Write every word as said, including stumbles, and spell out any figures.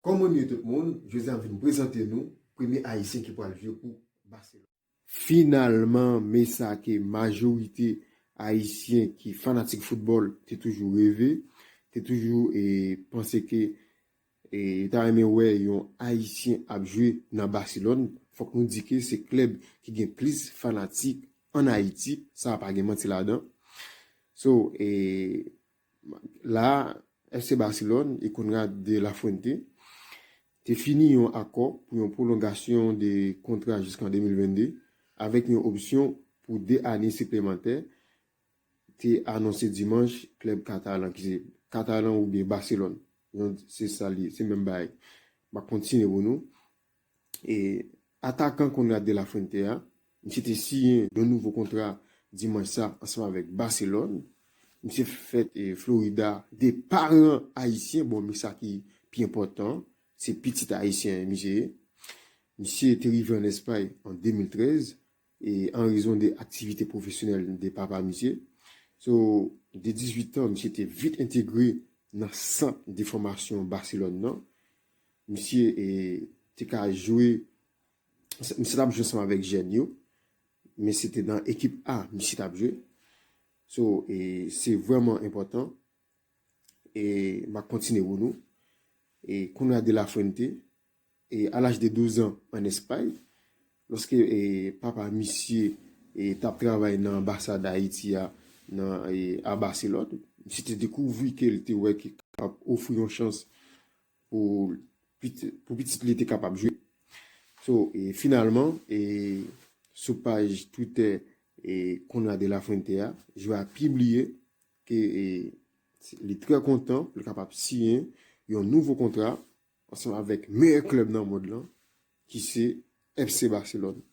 Kòman nou ye tout moun? Jodi a m vin prezante nou premye Ayisyen ki pral jwe pou Barcelone. Finalman, men sa ke majorite Ayisyen ki fanatik foutbòl te toujou reve, te toujou e, panse ke e, yo ta renmen wè yon Ayisyen ap jwe nan Barcelone. Fòk nou di ke se klèb ki gen plis fanatik ann Ayiti, sa pa gen manti ladan. So, e, la, F C Barcelone e Conrad de la Fuente te fini yon akò pou yon pwolongasyon de kontra jiskan de mil vennde avèk yon opsyon pou de ane siplemantè te anonse dimanch klèb Katalan ki se Katalan oubyen Barcelone. Se sa li ye, se menm bagay. M ap kontinye pou nou. E atakan Conrad de la Fuente a, misye te siyen yon nouvo kontra dimanch sa ansanm avèk Barcelone. Misye fèt e Florida de paran ayisyen. Bon, men sa ki pi enpòtan, se pitit ayisyen misye ye. Misye te rive ann Espay an de mil trèz e an rezon de aktivite pwofesyonèl de papa misye. So, de dizuit an, misye te vit entegre nan sant de fòmasyon Barcelone nan. Misye e, te ka jwe, misye t ap jwe ansanm avèk jèn yo, men se te nan ekip A misye t ap jwe. So, e, se vrèman enpòtan. E m ap kontinye pou nou. E Conrad de la Fuente, e a laj de douz an ann Espay, lòske e, papa misye e, t ap travay nan anbasad Ayiti a nan, e, a Barcelone, misye te dekouvri ke l te wè ki kapab ofri yon chans pou pitit, pou pitit li te kapab jwe. So, e, finalman, e, sou paj Twitter e, Conrad de la Fuente a, jwè a pibliye ke e, li trè kontan pou l kapab siyen yon nouvo kontra ansanm avèk meyè klèb nan mond lan, ki se F C Barcelone.